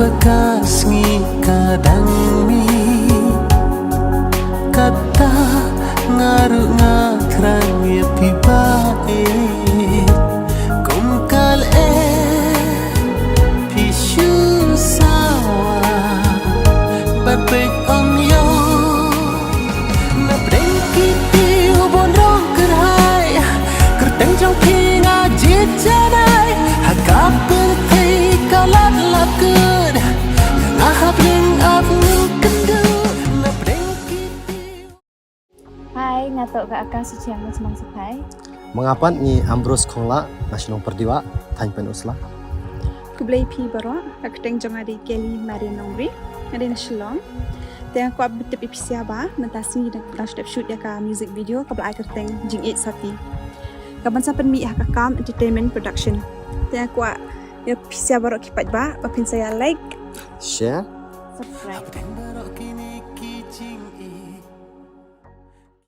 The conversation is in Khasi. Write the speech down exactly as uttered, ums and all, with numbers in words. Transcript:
Ka sngi ka dang mih, kata nga ruh nga thrang ïa phi ba e. Kum ka leh phi shu sawa ban peit ong ïoh. Na pdeng ki tiew bun rong kyrhai, kyrteng jong phi nga jied janai. Ha ka pyrthei ka lad la kut, nga hap ring ap ngun kynduh. Na pdeng ki tiew. Hi, nga toh ka Aka Suchiang na Chmang Suphai. Ma nga pat ngi Ambrose Khongla, na shnong Pyrdiwah, thaiñ Pynursla. Khublei phi baroh, ka kyrteng jong nga dei Kelly Marian Nongri, nga dei na Shillong. Te nga kwah ban tip ïa phi sha ba mynta sngi dang, dang shu dep shoot ïa ka music video kaba la ai kyrteng Jingïeit Sati, kaban sa pynmih ha ka Calm Entertainment Production. Te nga kwah ïa phi sha baroh ki paidbah ba phin sa ïa like, share, subscribe.